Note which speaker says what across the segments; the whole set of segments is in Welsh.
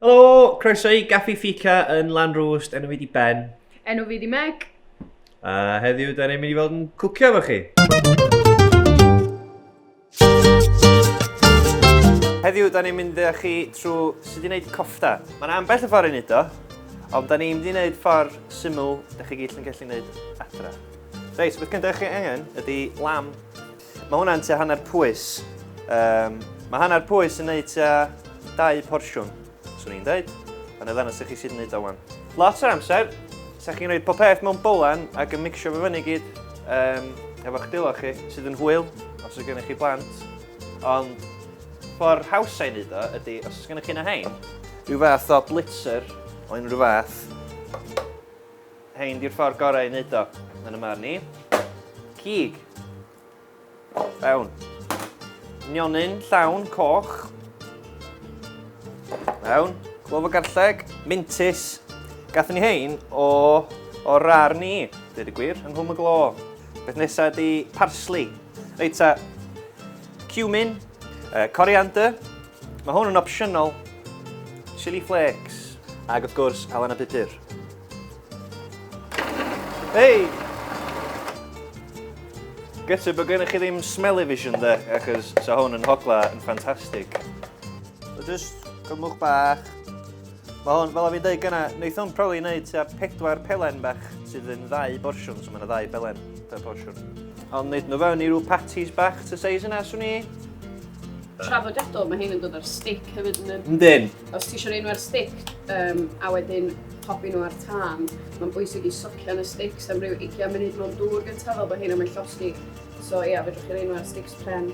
Speaker 1: Helo, croeso i Gaffi Fika yn Lanrwst, enw fi di Ben.
Speaker 2: Enw fi di Meg.
Speaker 1: A heddiw, da ni'n mynd i fod yn cwcio efo chi. Heddiw, da ni'n mynd â chi trwy sut i wneud cofta. Mae'n ambell y ffordd i wneud o, ond da ni'n mynd i wneud ffordd syml da chi gyd yn gallu wneud adra. Reit, beth gyntaf chi angen ydy lam. Mae hwnna'n tua hanner pwys. Um, mae hanner pwys yn neud tua dau porsiwn, swn i'n dweud. A na ddangos i chi sydd yn neud o wan. Lot o'r amser, sa chi'n rhoi pob peth mewn bowlan ac yn mixio fo fyny gyd um, efo'ch dwylo chi, sydd yn hwyl os oes gennych chi blant. Ond ffordd hawsa i wneud o ydy, os oes gennych chi na hein, rhyw fath o blitzer o unrhyw fath, Hein di'r ffordd gorau i wneud o, yn y marn i. Cig. Fewn. Nionyn llawn coch. Fewn. Clof o garlleg. Mintus. Gathon ni hein o, o rar ni, dweud y gwir, yng Nghwm y Glo. Beth nesaf ydy parsley. Reit ta, cumin, coriander. Mae hwn yn opsiynol. Chili flakes. Ac wrth gwrs, halen a budur. Hei! Gyda bod gennych chi ddim smelly-vision de, achos sa hwn yn hogla yn ffantastig. So just cymwch bach. Mae hwn, fel a fi'n dweud gyna, wneith hwn probably wneud tua pedwar pelen bach sydd yn ddau borsiwn, so mae yna ddau belen per porsiwn. Ond wneud nhw fewn i rhyw patties bach to seis yna, swn i.
Speaker 2: Traddodiadol, mae hyn yn dod ar stick hefyd yn dyn?
Speaker 1: Yndyn.
Speaker 2: Os ti eisiau rhoi nhw ar stick um, a wedyn pobi nhw ar tân, mae'n bwysig i socio yn y sticks am ryw 20 munud mewn dŵr gyntaf fel bod hyn am ei llosgi. So ia, yeah, fedrwch chi rhoi nhw ar sticks pren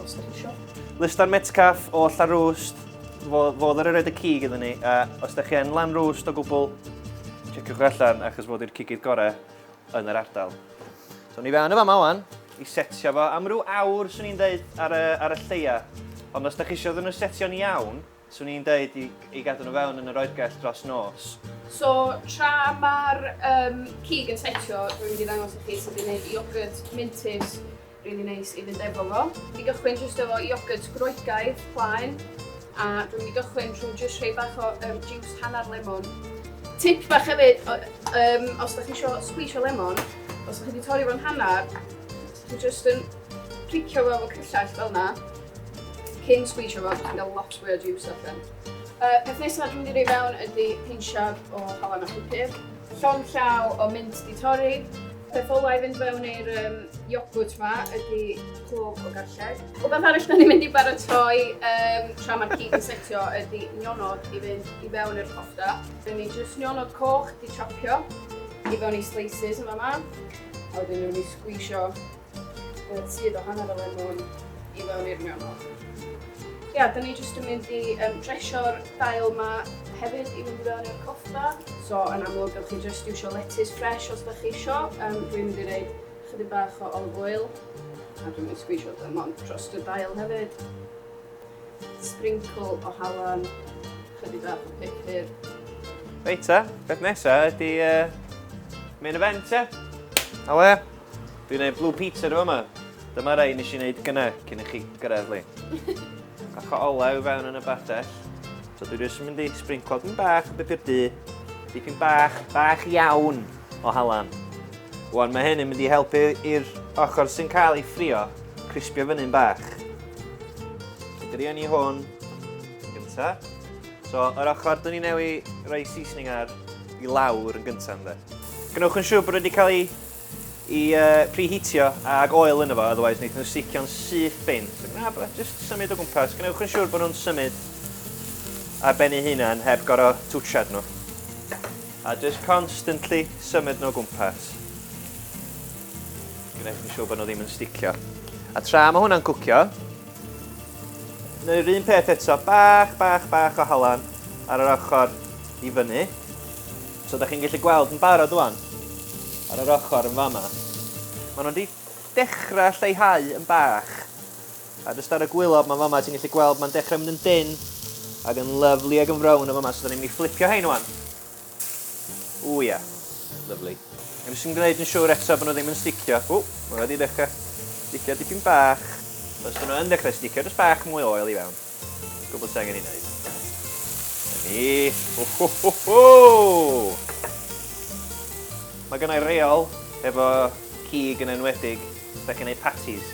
Speaker 2: os ydych chi eisiau.
Speaker 1: Lystan Metcalf o Llanrwst, fo, fo ddaru roed y cig iddyn ni, a os ydych chi yn Lanrwst o gwbl, checiwch allan achos fod i'r cigydd gorau yn yr ardal. So ni fewn y fama wan i setio fo am ryw awr swn i'n deud ar y, ar y lleia. Ond os da chi eisiau iddyn nhw setio'n iawn, swn i'n deud i, i gadw nhw fewn yn yr oergell dros nos.
Speaker 2: So, tra mae'r um, cig yn setio, dwi'n mynd i ddangos i chi sut i wneud iogurt mintys really neis i fynd efo fo. I gychwyn jyst efo iogurt Groegaidd plaen, a dwi'n mynd i gychwyn trwy jyst rhoi bach o um, juice hanner lemon. Tip bach hefyd, um, os da chi eisiau squeezio lemon, os da chi wedi torri fo'n hanner, chi jyst yn pricio fo efo cyllell fel yna, cyn squeezio fo, chi'n cael lot fwy o juice allan. Uh, peth nesaf dwi'n mynd i roi fewn ydy pinsiad o halen a pupur. Llond llaw o mint di torri. Peth ola i fynd fewn i'r um, iogwrt ma ydy clwb o garlleg. Wbeth arall da ni'n mynd i baratoi um, tra mae'r cig yn setio ydy nionod i fynd i fewn i'r kofta. Dyn ni jyst nionod coch di chopio i fewn i slices yma yma. A wedyn ni'n mynd i sgwisio y sudd o hanner y lemon i fewn i'r nionod. Ia, da ni jyst yn mynd i um, dresio'r dail ma hefyd i fynd i fewn i'r kofta. So, yn amlwg, gewch chi jyst iwsio lettuce fresh os da chi isio. Um, dwi'n mynd i reid chydig bach o olive oil. A dwi'n mynd i sgwisio lemon dros y dail hefyd. Sprinkle o halan, chydig bach o pupur.
Speaker 1: Reit ta, beth nesa ydy uh, main event e? A we? Dwi'n gwneud blue pizza rhywbeth yma. Dyma rai nes i wneud gyna cyn i chi gyrraedd li. Bach o olew fewn yn y badell. So dwi jyst yn mynd i sprinklo dipyn bach o bupur du, dipyn bach, bach iawn o halan. Wan mae hyn yn mynd i helpu i'r ochr sy'n cael ei ffrio, crispio fyny'n bach. Drio ni hwn gynta. So yr ochr dyn ni newi roi seasoning ar i lawr yn gynta ynddo. Gwnewch yn siŵr bod wedi cael ei i uh, preheatio ag oil yno fo, otherwise wneud nhw sticio'n syth bin. So, na, just symud o gwmpas. Gwnewch yn siŵr bod nhw'n symud ar ben eu hunan heb gorau twtsiad nhw. A just constantly symud nhw o gwmpas. Gwnewch yn siŵr bod nhw ddim yn sticio. A tra mae hwnna'n cwcio, neu'r un peth eto, bach, bach, bach o halan ar yr ochr i fyny. So da chi'n gallu gweld yn barod wan, ar yr ochr yn fama, maen nhw wedi dechrau lleihau yn bach. A jyst ar y gwaelod ma'n fama ti'n gallu gweld ma'n dechrau mynd yn dyn ac yn lyfli ac yn frown yn fama, so da ni'n mynd i fflipio hein wan. Ww ia, lyfli. A jyst yn gwneud yn siŵr eto bod nhw ddim yn sticio. Ww, mae wedi dechrau sticio dipyn bach. Os dyn nhw yn dechrau sticio, jyst bach mwy o oil i fewn. Gwbl sy'n angen ei wneud. Ni. Ho, ho, ho, ho! Mae gennau reol efo cig yn enwedig, os da chi'n neud patties.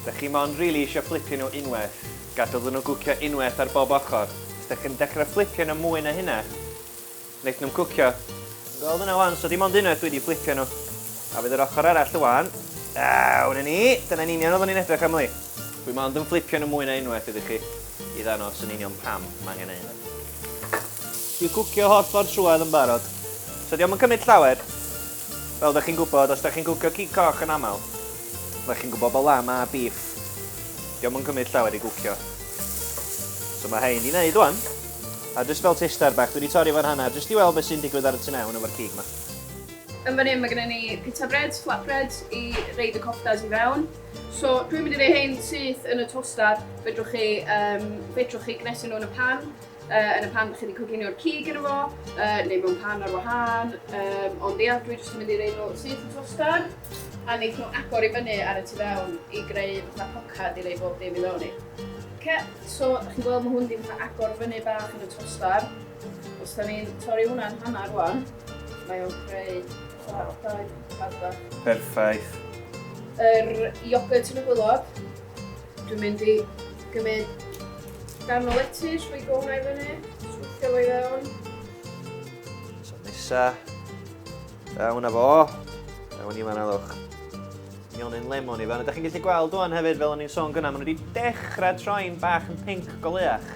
Speaker 1: Da chi mond rili eisiau fflipio nhw unwaith, gadael iddyn nhw gwcio unwaith ar bob ochr. Os da chi'n dechrau fflipio nhw mwy na hynna, wneith nhw'm cwcio. Ti'n gweld hynna wan? So dim ond unwaith dwi wedi fflipio nhw. A fydd yr ochr arall wan. Aw, na ni! Dyna'n union oeddwn i'n edrych am li. Dwi mond yn fflipio nhw mwy na unwaith iddi chi i ddangos yn union pam mae angen neud hynna. Dwi'n cwcio holl ffordd trwadd yn barod. So dio'm yn cymryd llawer. Fel dach chi'n gwybod, os dach chi'n cwcio cig coch yn aml, dach chi'n gwybod bod lamb a beef, dio'm yn cymryd llawer i gwcio. So mae rhain di wneud wan. A jyst fel tester bach, dwi wedi torri fo'n hanner, jyst i weld beth sy'n digwydd ar y tu mewn efo'r cig ma.
Speaker 2: Yn fan hyn mae gennym ni pita bread, flat bread, i roid y koftas i fewn. So dwi'n mynd i roi hein syth yn y toster, fedrwch chi, um, fedrwch chi gnesu nhw yn y pan, yn y pan dych chi wedi coginio'r cig yn efo, neu mewn pan ar wahân, ond ia, dwi jyst yn mynd i roi nhw syth yn toster, a wneith nhw agor i fyny ar y tu fewn i greu fatha pocad i roi bob dim i fewn i. Oce, so dych chi'n gweld mae hwn wedi fatha agor fyny bach yn y toster. Os da ni'n torri hwnna'n hanner rwan, mae o'n creu fatha dau pocad bach.
Speaker 1: Perffaith.
Speaker 2: Yr yoghurt yn y gwaelod, dwi'n mynd i gymryd darn o letys, rhoi go hwnna i fyny, swthio fo i fewn.
Speaker 1: So nesa, da hwnna fo, da hwn i fan alwch. Nionyn lemon i fan. Ydych chi'n gallu gweld wan hefyd, fel o'n i'n sôn gynna, maen nhw wedi dechrau troi'n bach yn pinc goleuach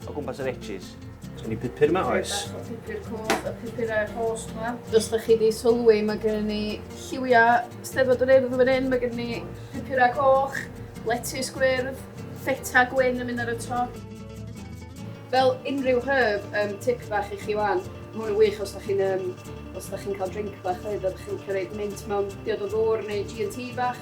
Speaker 1: o gwmpas yr edges. Sgen i pupur yma, oes?
Speaker 2: Bach o pupur coch, y pupur a'r rhost yma. Os da chi wedi sylwi, mae gennym ni lliwiau Steddfod yr Urdd fan hyn, mae gennym ni pupurau coch, letys gwyrdd, ffeta gwyn yn mynd ar y top. Fel unrhyw herb, tip bach i chi wan, mae hwn yn wych os da chi'n um, os da chi'n cael drink bach hefyd, a da chi'n licio roid mint mewn diod o ddŵr neu G&T bach.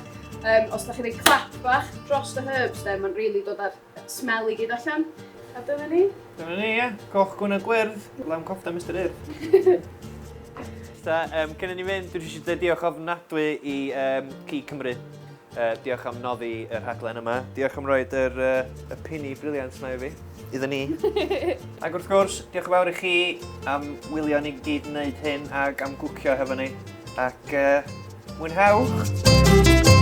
Speaker 2: Os da chi'n rhoi clap bach dros y herbs, de, mae'n really dod â'r smell i gyd allan. A dyna ni.
Speaker 1: Dyna ni, ie. Coch, gwyn a gwyrdd. Lamb kofta Mr Urdd. Ta, cyn i ni fynd, dwi eisiau dweud diolch ofnadwy i Cig Cymru. Diolch am noddi y rhaglen yma. Diolch am roed yr, y pini briliant yma i fi, iddyn ni. Ac wrth gwrs, diolch yn fawr i chi am wylio ni gyd wneud hyn ac am gwcio hefo ni. Ac mwynhewch!